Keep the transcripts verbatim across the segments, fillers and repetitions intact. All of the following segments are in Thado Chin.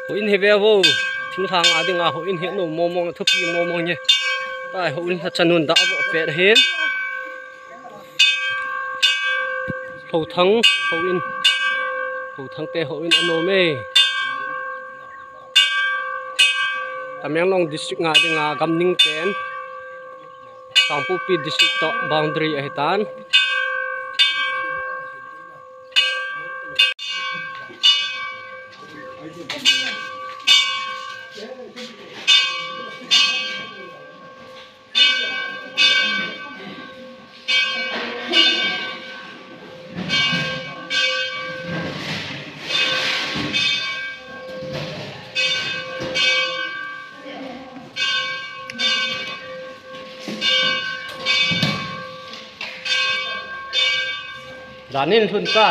Houin hi ve vo. Thinglhang a dinga houin hi anom mong mong, athupi mong mong e. Tua houin a chanun dah vo pet ahin. Houthang houin. Houthang te houin anom e. Tamenglong district nga dinga gamning pen Kangpokpi district toh boundary ahitan. Danin lhun ta.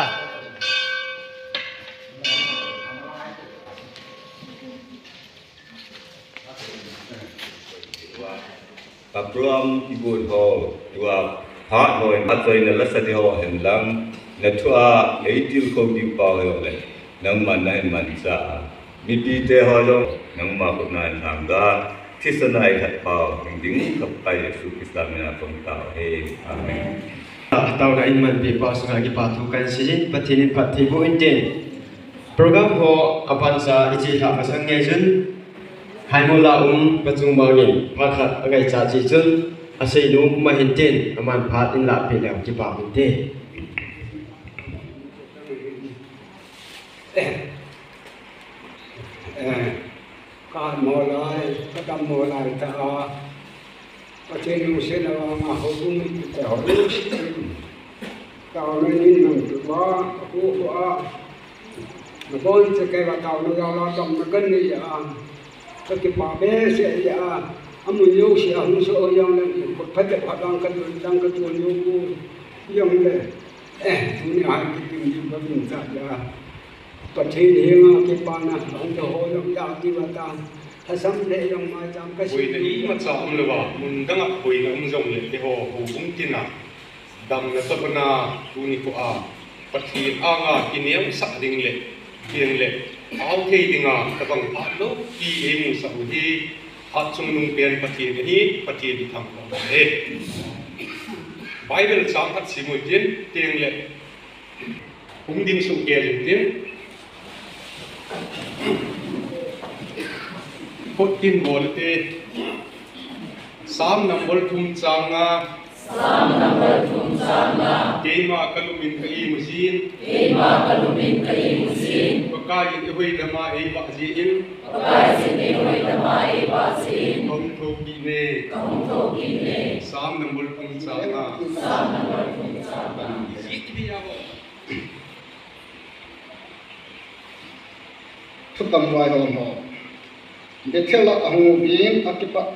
Ka program kibol ho, tua phat ho, phat choi na la sa di ho hen lang, na thu a, ei til ko di pa ho le, nangma na hin man cha. Mipi te ho jong, nangma ko na hin lang ga, thi sa na i hat pa, ding ding ka pai Jesu Christa mina kong ta he. Amen. Tau na in man pi pa sunga kipa thu kan si jin, Pathen in phat thei boh in tin. Program ho apansa ichi lha masang nge chun, Haimol a um Pachung Bang in phat khat angai cha chi chun, asei nom um ahin tin, aman phat in la pe leu kipa um te. Eh, eh, ka mo lai, ka dam mo lai ta a. Pathen lungsetna vanga houbung mite ho lungset in, taona in nangtupa, apu pu a, nabonchauva taona jal a damna kanei a, kakipah behseh a, amun jouse a hung soh jong leng, khut phatep khat vang katun, dang katun jou pu jong le, eh, tuni a kitim ding kamin cha a. Pathen henga kipana, ahung doh ho jong ja diu atan. Lhasam le jong maicham ka boina imacha umlouva, mun danga boina um jongle, eiho houbung tina damna tobanga tuni khoa Pathen anga kineosah ding le, ding le, aothei dinga tabang phat lou hi eimusah u hi, hatchungnung pen Pathen ahi, Pathen ithangvah u ahi. Bible chang khat sim u hitin, teng le Hung ding suh kei in tin. Khut kin bol te. Psalm number thum chang nga. Psalm number thum chang nga. Keima ka lum in ka imu jin. Keima ka lum in ka imu jin. Pakai in eihoidam a eivah jin. Pakai in eihoidam a eivah jin. Kahung thou kit e. Kahung thou kit e. Psalm number thum chang nga. Psalm number thum chang nga. Ijih ijih a ho. Thutam vaihom ho. Bethel a ahung uvin akipah,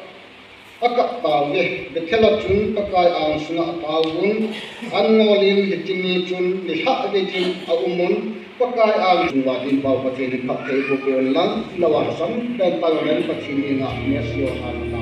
akap tauve. Bethel a chun Pakai angsunga ataovun, an ngolin hiche ni chun nilhah geiyin aumun, Pakai angsunga dinga Pathen in phatthei boh peh lang, lou a lhasam pen Pathen in Pathen in a Mercy o han na.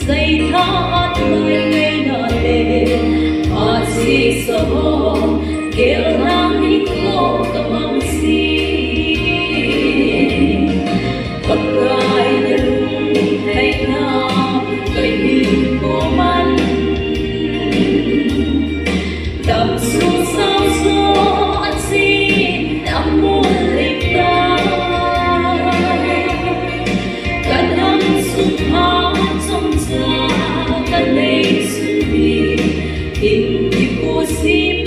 Seitha atlai ngai nale, aji soho, kelhang ni ko kamang si. Pakai nalung theina, kahin ko man. Damsung saojo achin amul lipta. Kadamsung ha chomcha kanei sung hi. Hin kikusim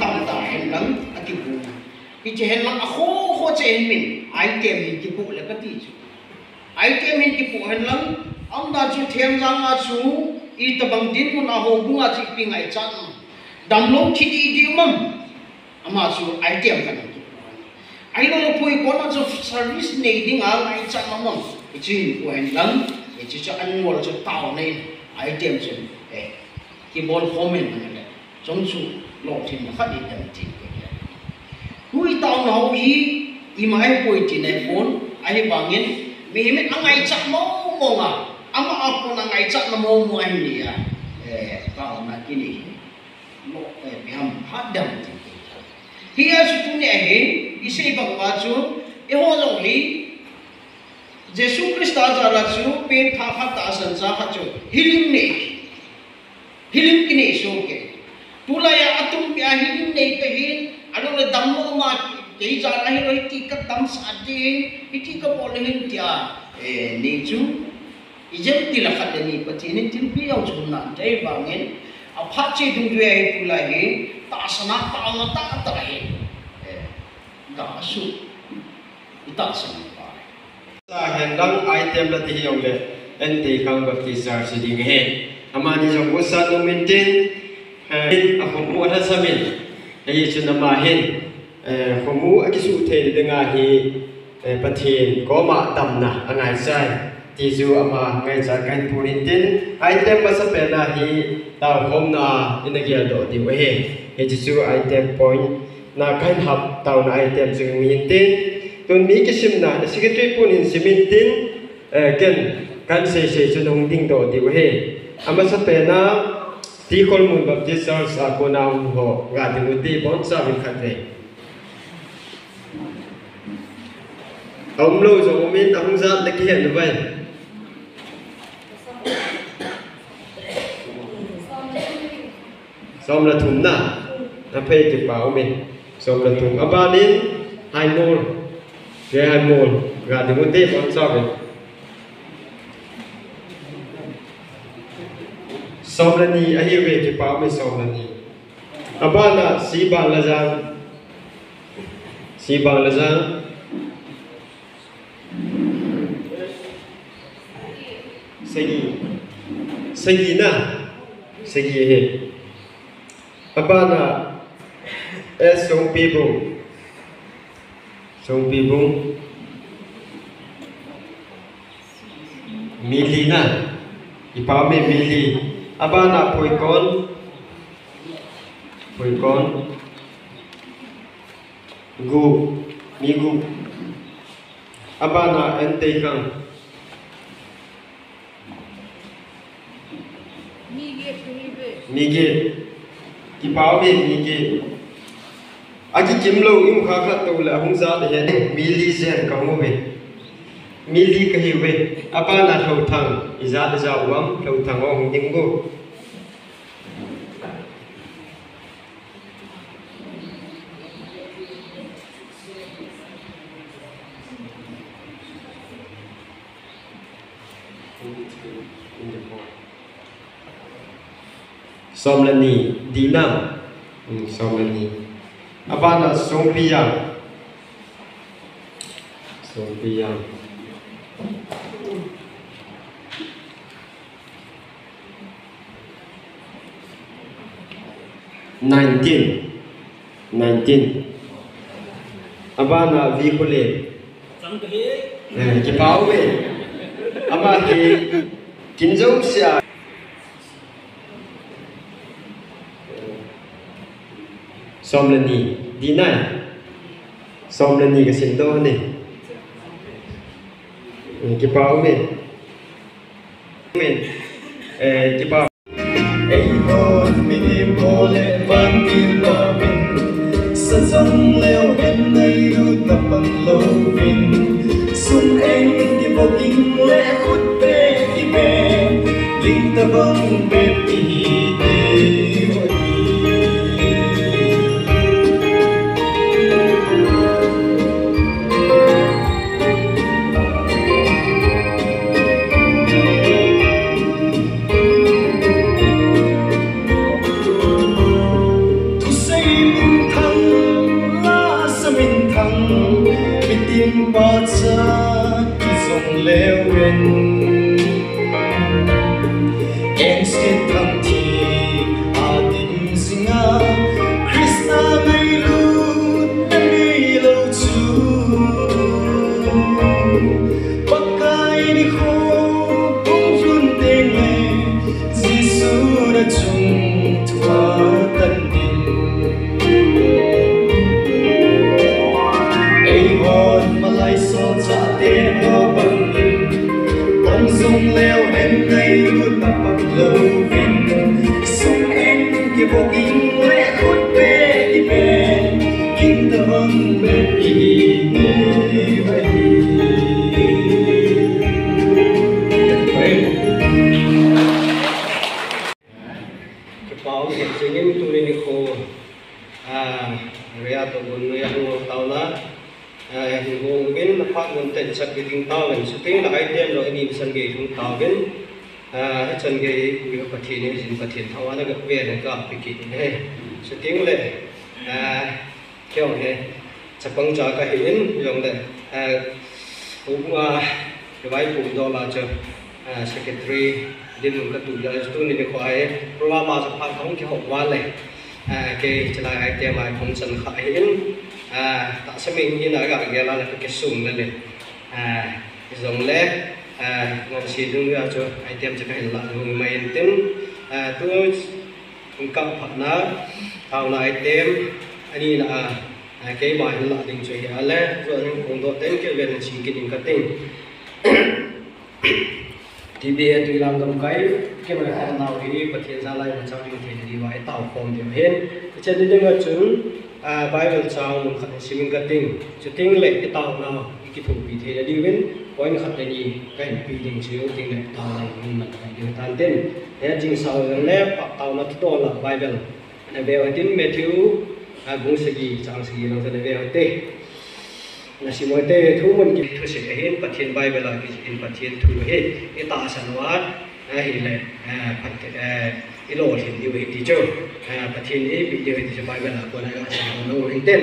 Tamtah hen lang akipu. Hiche hen lang akho kho che hen min item hin kipu le kati chu. Item hin kipu hen lang, aumdan chu Themjang a chu itobang dinmun a houbung a chu ipi ngaichat. Damlou thi didi um am. Ama chu item khat hin kipu. Ahilou le pui kona chu service nei dinga ngaichat um am. Hiche hin pu hen lang, hiche chu annual chu taona in item chu, eh, kibol khom in le. Chomcha lolhinna khat idam thei. Tui taona ho hi ima ahipoi tina ahipon, ahivangin mihem in angaichat mong mong a, ama a kon angaichatna mong mong ahi nia. Eh, taona kinei hi. Lo, eh, mihem hat dam thei. Hia chu tunia hi, isei bang uva chu, eiho jong hi, Jesu Christa jal a chu, pengthah khat tahsan cha khat chu, healing nei. Healing kinei soh kei. Tulai a atum pia healing nei kahin, alou le damlou ma kei jal a hilou hiti kadamsah ding, hiti kabol ding tia, eh, nei chu. Ijemtia khat le ni Pathen in thilpeh jong chu nan tei vangin, aphat che dungjuia hi tulai hi, tahsan a taona tahtah hi, eh, gasuh, itahsan pa. Sa hen lang item la ti hi jong le, Enteikhang Baptist Church ding ahi. Amani jong u sa nung min tin, eh, in akhomu alhasam in. Hichun ama hin, eh, khomu akisuh thei dinga hi, eh, Pathen koma damna angaisah e. Ti chu ama ngaichat kahin pun in tin, item masapen a hi taokhomna in agel doh diu ahi. Hiche chu item point na kahin hap taona item chu hung hin tin, tun mi kisimna, secretary pun in sim in tin, eh, ken kahin seisei chu nahung dingdoh diu ahi. Amasapen a, T. Kholmun Baptist Church a kona hung ho, ga ding u ti, boncha vin khat ve. Aumlou jong um in, ahung jat le kihen uvin. Som le thum na. Aphei, kipa um e. Som le thum. Abanin, Haimol. J. Haimol. Ga ding u te, boncha ve. Som le ni ahiuve, kipa um e, som le ni. Abana, C. Banglajang. C. Banglajang. Sagi. Sagi na. Sagi ahi. Abana S. Songpibung. Songpibung. Mi li na. Kipa um e, mi li. Abana Phoikon. Phoikon. Gup, mi gup. Abana Enteikhang. Mi get. Kipa um e, mi get. Akikim lou, imu kha khat tou le, ahung jat ahi, mi li jen kahung uve. Mi li kahiuve. Abana Lhouthang, ijat ijat uvam, Lhouthang o hung ding u. Som le ni, Dina. Hmm, som le ni. Abana Songpijang. Songpijang. Nineteen. Nineteen. Abana Vikhole. Eh, kipa uve. Ama hi kin jouse a. Som le ni. Dina. Som le ni kasim doh ne. Eh, kipa uve. Amen. Eh, kipa. Eihon mihem ho le vantil louvin, sa jong leu hen nailut na pang louvin, sum ei kivo ding le khut beh kibeh, ding tabang bep ihi diu ahi. Engse thangthim a dim jinga Christa ngailut na neilou chu Pakai nikho hung lhun tengle Jesu na chung thua tan ding. Eihon malai solchahte ho bangin, hon jong leu hen ngailutna pang louvin, sum en kivop in le khut beh kipen, ging tabang bep ihi ahi. Kipa um hel jingin tuni nikho, ah, Ria toh gon noiya hung ngol taona, ah, hin hung uvin, aphat mun tah in chat ding tauvin, shooting la item lo ini chan gei hung tauvin, ah, chan gei mi Pathen ni jin Pathen thao ana ga ve na ka pi kit in he. Shooting le, ah, Kei jong hi chapang cha kahi in, jong le, eh, hung a, kivaipo dola chu, eh, secretary din ka tu ja, tuni nikho a, program a chu phat kahung kihou va le, eh, kei chalai item a hung chan kha hi in, eh, tahsa min hi na ga gel a le ka kisung le le, eh, jong le, eh, ngol si dung ja chu item chu kahin la dung mai in tin, eh, tu Hung kah phatna, taona item, ani na a, a, keima hin la ding chu hi a le, jo hin kong doh ten kei ven hin sing kit ding ka ting. T B A Tuilam gamkai, kei ma kong nau hi, Pathen jalai ma chang ding thei na diu a, i tao khom diu hin. I chen ding ding a chun, a, Bible chang mun khat hin sim in ka ting. Chu ting le, i taona, i kithopi thei na diu hin, point khat le ni, ka hin pi ding chu, ting le, taona mun man ka diu tan tin. He jing sao le pa tao na tu la Bible. Na veu tin Matthew, a, bung sagi, chang sagi lang na veu te. Na sim u te thu mun ki thusei ahin Pathen Bible a kisin Pathen thu hi. I tahsan uva, a, hi le, a, Pathen, a, i lolhin diu hi ti chu. A, Pathen i pi diu hi ti chu Bible a kona ka sa lo hin tin.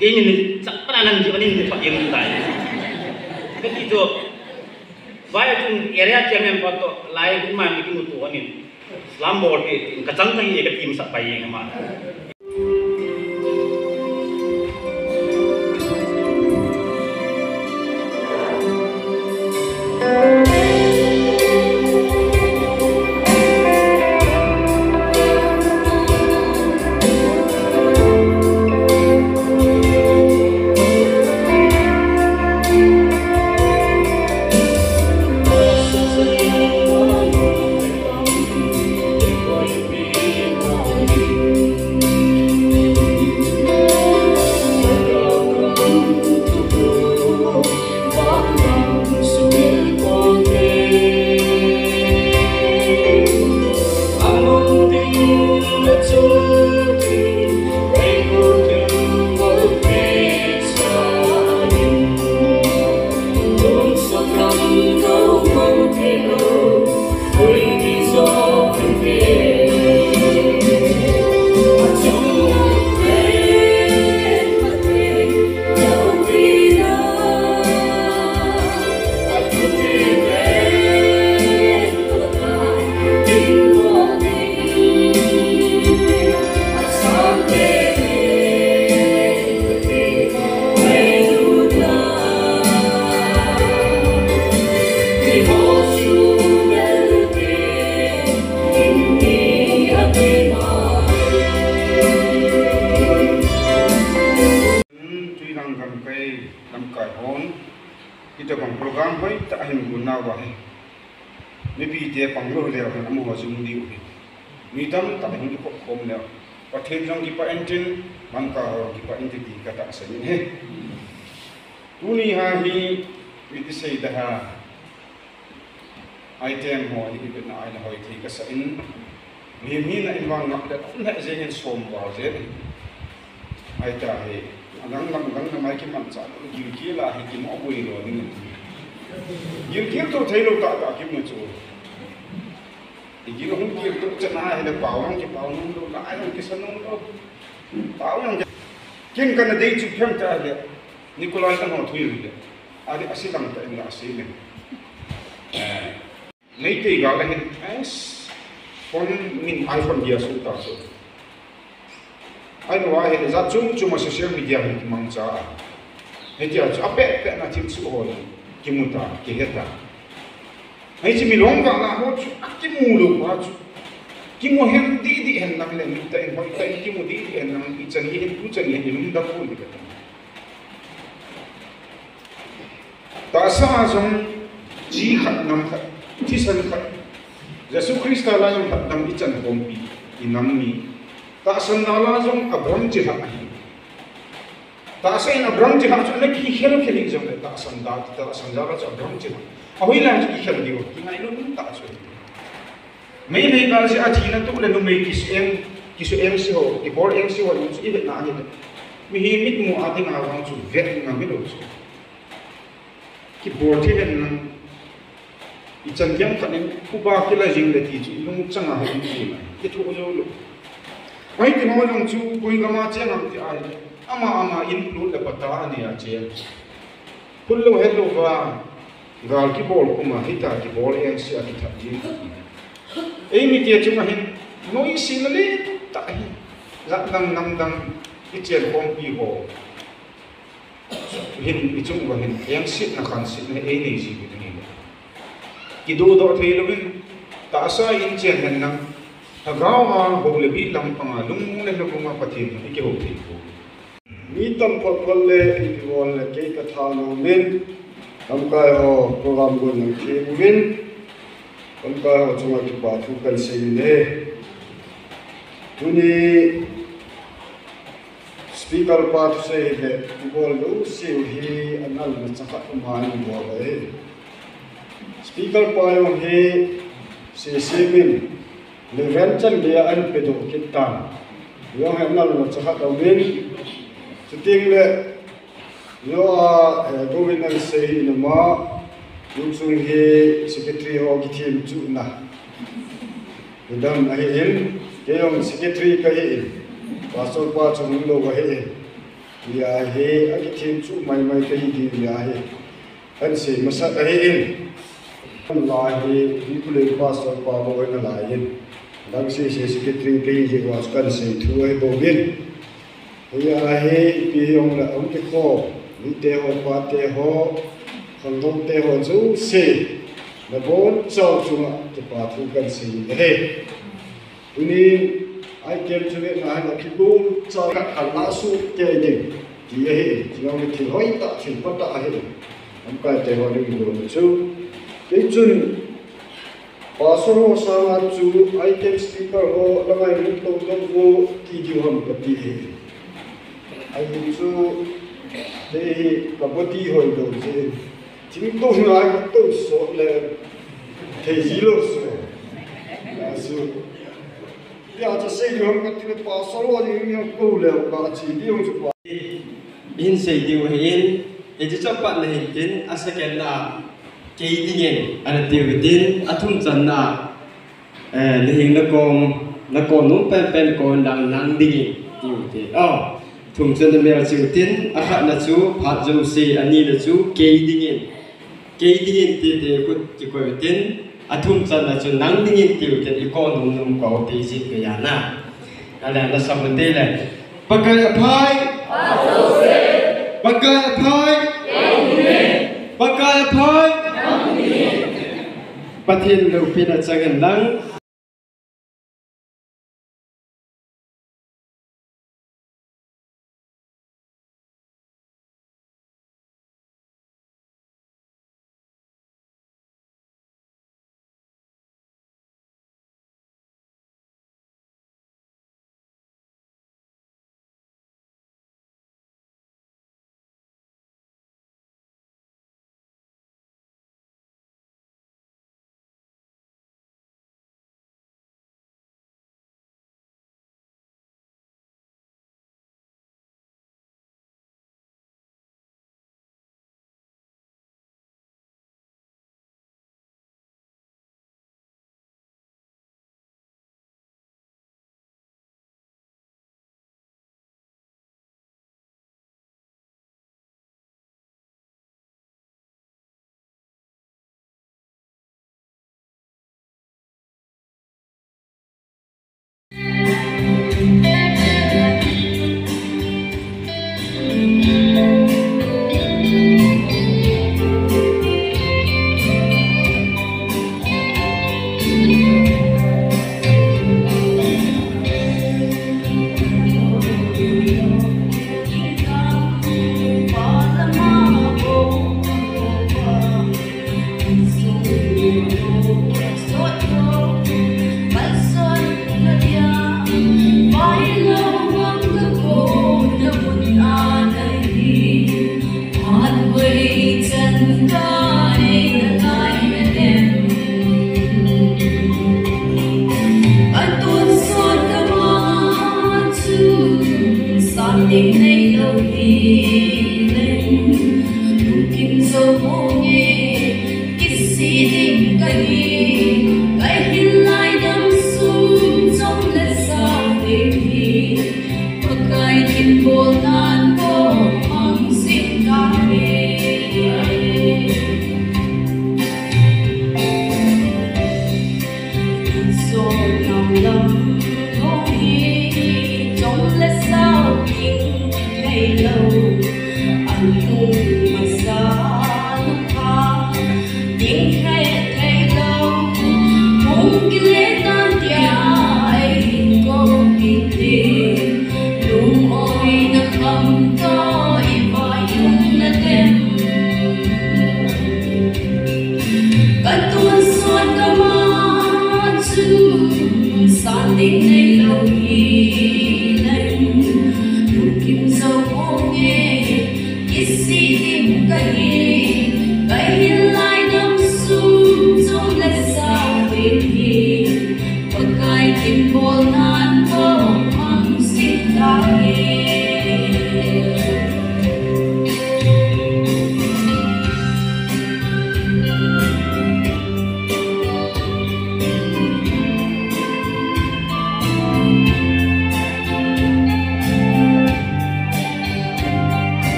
Kei ni chak pana nang ji panin ni pa yeng tai. Kati to. Vai chun area chairman pa to lai ma ni kimu to anin. Slam bol te kachang kahi ka team sa pai yeng ma. Tuilang gamkai, lamkai hon, itobang program hoitah ahin gon nauva hi, mipite panglou leu hen amaho jum diu hi, mi tamtah hung kikhop khom leu, Pathen jong kipah intin, lamkai ho jong kipah intin ti katahsan in ahi. Tuni a hi, iti sei ding ham, item ho hi ipi na ahile hoithei kasah in, mihem hina in vang ngap le um lheh jeng in, som val jeng in. Ahita hi, agang lam, agang lam a kimanchah lou, gilkel a hi kimohboi lou ding. Gilkel to theilou tah tah kimu chu. Igil hung gil to chan ahile pao jong kipao nom lou, la jong kisa nom lou. Pao jong ki-, ken kana dei chu ipi ham tia ahile, Nikolai kan ho thu hile, ati, asi lang tah in la asi le. Eh, Meitei gal a hin, eh, phone min iPhone dia su ta chu. Ahilou a hin, jat chom chom a social media hin kimangcha. Hitia chu apeh peh na thilsoh ho kimu ta, kihe ta. Hiche milong vahna ho chu akimu lou pa chu, kimu hen didi hen lang le, mi tah in, hoitah in kimu didi hen lang, ichan ihin, tuchan ihin, ilungdam poi ti kati. Tahsa a jong chi khat, nam khat, thisan khat, Jesu Christa la jong khat dam ichan khompi, inam mi. Tahsan jal a jong abram chilhah ahi. Tahsa in abram chilhah chu ana kikhel khel hih jongle, tahsan jal, tahsan jal a chu abram chilhah. Ahoilai chu kikhel diu, kingailut tah chu. Meimei gal jeh a thina toh le numei kisu eng, kisu engse ho, kibol engse ho jong chu ivet na ahile, mihem mitmu a dinga vang chu vet ngam hilou chu. Kibol thei hen lang, ichan gei khat in upa kila jing le ti chu ilungchang a hin um ding ahi, kithoh jou lou. Hiti ho jong chu koi gam a cheng ham ti ahile, ama ama in lut le pata anei a cheng. Phun lou het lou va, gal kibol kum a, hita kibol engse a kithat jing kati. Eimite chunga hin, noisena lentah hi, jat dang nam dang, ichen khompi ho hin, ichung uva hin, engsetna khansetna einei jiu ding ahi. Kidodoh thei louvin, tahsa in chen hen lang, lhagao a, hou le bih lampang a, lungmong le lhagao a Pathen in ikihou thei poi. Mi tam phot phot le, ipi bol le, kei katha nom in, lamkai ho program gon nang thei uvin, lamkai ho chunga kipa thu kan sei in ahi. Tuni speaker pa thusei le, ibol jouse u hi anal na chakhat ma in bol ahi. Speaker pa jong hi sese min, Reverend chan dia an pedoh kit tan. Jong hi nalna chakhat aum in. Chuteng le, jo a, eh, governor sei in ama, tuchung hi secretary ho kithem chuhna. Midang ahi in, kei jong secretary kahi in. Pastor pa chu hung lou ahi in. Hia hi, akithem chuh mai mai kahi ding hia hi. Kan sei masat ahi in. Lai hi, Bible pastor pa bou ahi nalai in. Dang sese secretary kahi jeh uva kan sei thu ahi bou in. Hia hi, ipi hijong le, hung kikho, mite ho, pate ho, khangdong te ho jouse, nabonchau chunga kipa thu kan sei ahi. Tuni item chu ve na hin akibol cha khat khat la su kei ding ti ahi, chuleh thil hoitah, thil phatah ahi. Lamkai te ho ding bol chu. Kei chun pastor ho sanga chu item speaker ho la ngailut lou ding vo ti diu ham kati ahi. Ahi chu kei hi ka body hoi lou jeh in. Thingto ngai ka to sot le thei ji lou so. Asu. Tia cha sei diu ham kati le pastor ho ding in ko le ka chi diu chu pa. Hin sei diu ahi in, hiche chu apatna hin tin, a second na, kei dingin, ana tiu hitin, athum channa, eh, nahing nakong, nakon nom penpen kon lang nang dingin, tiu hitin. Oh, thum channa mel chu hitin, akhatna chu phat jouse, anina chu kei dingin. Kei dingin ti te kut kikoi tin, athum channa chu nang dingin tiu tin, ikon nom nom ko ti jin kei a na. Ale, na sam te le. Pakai aphai. Pakai aphai. Pakai aphai. Pathen loupina chang hen lang. Ding nei lou hi leng, lungkim jou pon e, kisih ding kahi, kahin lai dam sung chom le sao ding hi, Pakai kin bolnan ko mang sing kahi. Ka tonsot kama chu san ding nei lou hi leng, lungkim jou pon e, kisih ding kahi, kahin lai dam sung chom le sao ding hi, Pakai kin bolnan ko mang sing kahi.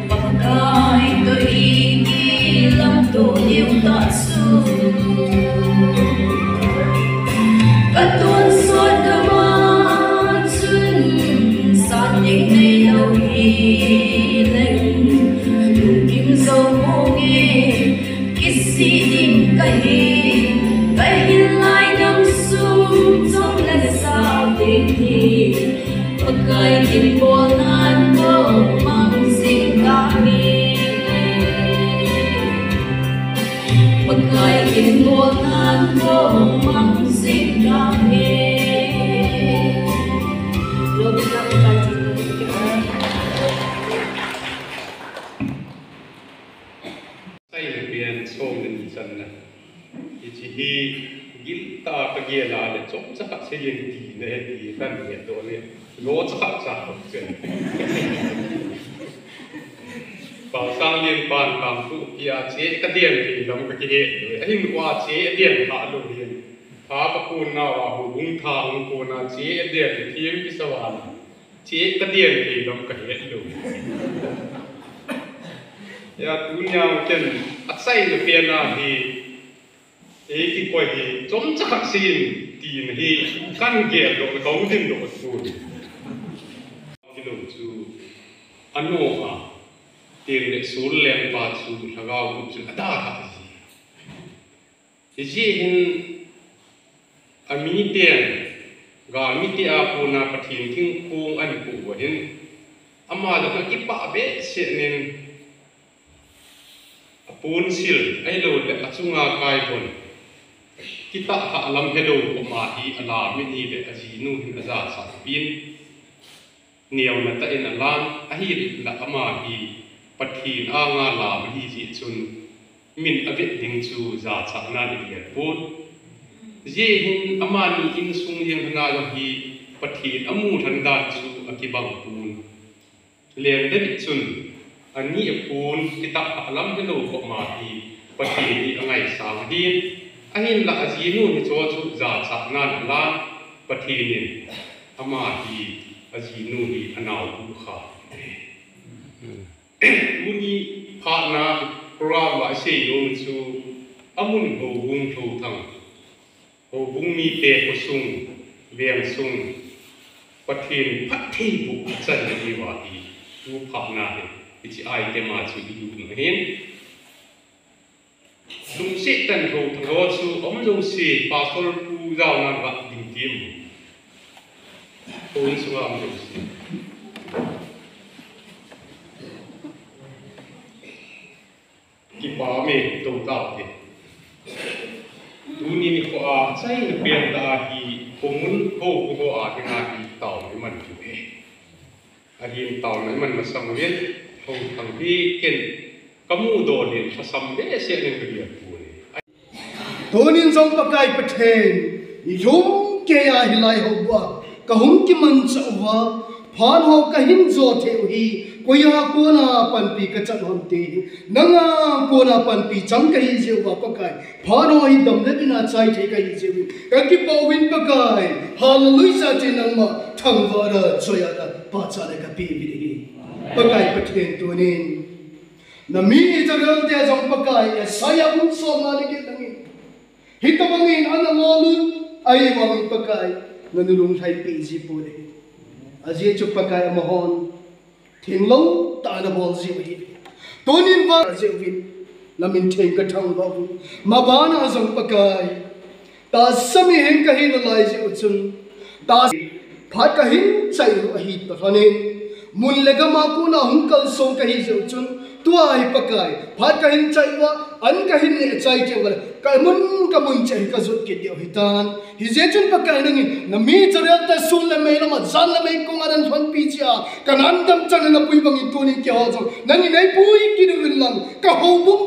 Pakai toh ikilamto diu tah chu. Ka tonsot kama chun san ding nei lou hi leng, lungkim jou pon e, kisih ding kahi, kahin lai dam sung chom le sao ding hi, Pakai kin bolnan ko mang sing kahi. Pakai kin bolnan ko mang sing kahi. Sai le pian som le ni channa. Hiche hi giltah a ka gel a le chomcha khat sei leng tina ahi ti kahin hetdoh le. Lo cha khat cha khat chen. Pastor Lian pan kang tu kia che ka dian thei lam ka kihet lou. Ahin ua che a dian kha lou hin. Tha ka kun nau a hu bung tha hung kun a che a dian thei kisah a. Che ka dian thei lam ka het lou. Ya, tunia ken achaina pen a hi, ei kikoi hi chomcha khat sei in tina hi kan gel doh, ka hung ding doh pon. Kilou chu ano a, tin le sul lengpa chu lhagao chu ada kha ji. Hijeh hin, amiten, galmite a kona Pathen thingkong ahin pu uva hin, ama jong akipah behseh in, aponsil, ahilouleh achunga kai hon, kitah hah lam helou koma hi alam in ahileh ajinu hin ajachat pin. Neona tah in alan, ahinlah ama hi Pathen anga lam ahi jeh chun, min avet ding chu jachatnan igel pon. Hijeh hin amani insung jeng hina jong hi Pathen amu lhon dan chu akibang pon. Leng David chun, ani apon kitah hah lam helou koma hi Pathen hi angaisang ahin, ahinlah ajinu hiche chu jachatnan alan, Pathen in ama hi, ajinu hi anao bu kha. Tuni phatna program a isei nom chu, amun houbung Lhothang, houbung mite khosung, vengsung, Pathen phattheiboh achan na diuva hi, tu phatna hi, hiche item a chu ilut u ahin. Lungset tah in Lhothang ho chu aum jouse, Pastor Pu Jaonan va ding tim. Houin sunga aum jouse. Kipah e, tou tau te. Tuni nikho a, achaina pen tah a hi, khomun ho, ho a dinga hi, taona iman diu ahi. Ahin taona iman masang uvin, Lhothang hi ken kamu doh in, lhasam behseh in kagel poi. Tunin jong Pakai Pathen, nilhum keiya hilai houbung a kahung kimanchah uva, phat ho kahin jo thei u hi, koiya kona panpi kachan ham ti hi, nanga kona panpi chang kahi jeh uva Pakai, phat ho hi damle bina chai thei kahi jeh uvin, kakipah uvin Pakai, hallelujah ti nangma thangvahna, joyana, pachatna kape uvin ahi. Pakai Pathen tunin, nami Israel te jong Pakai, Isaiah bung somna le get langin, hitobangin ana ngol un, ahivangin Pakai, nanu lunglhai peh ji pon ahi. Ajeh chu Pakai amahon, thinglou tah ana bol jiu ahi. Tunin vang jeh uvin, namin theng kathangvah uvin. Mabana jong Pakai, tahsa mihem kahi nalai jeh u chun, tahsa phat kahin chai u ahi toh lhonin, mun le gam a kona hung kalsong kahi jeh u chun, tua hi Pakai, phat kahin chai uva, an kahin neh chai cheh uva, kamun kamun cheh hi kajot kit diu ahitan. Hijeh chun Pakai nangin, nami Israel te sun le mei lama, jan le mei konga nalhonpi jeh a, Canaan gam chang napui bangin tunin keiho jong, nangin eipui kit uvin lang, kahoubung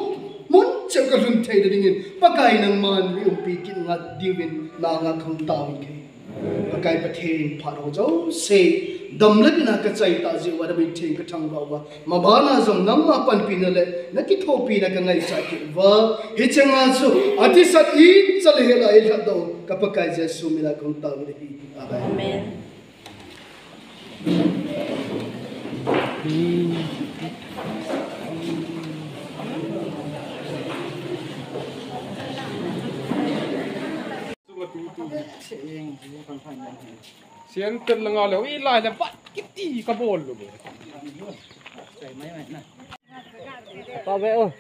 mun cheh u kalhun theina dingin, Pakai nangman eiumpi kit ngat diuvin, nanga kahung tao in ahi. Pakai Pathen phat ho jouse, damle bina kachai tah jeh uva, namin theng kathangvah uva. Mabana jong nangma panpina le, nakithopina kangaichat kit uva. Hiche nga chu, athisan icha le hela eilhatdoh, ka Pakai Jesu mina kahung tao in ahi. Amen. Amen. Sian pen langa leh, i lai leh, bat kiti ka bol lou. Pa ve o.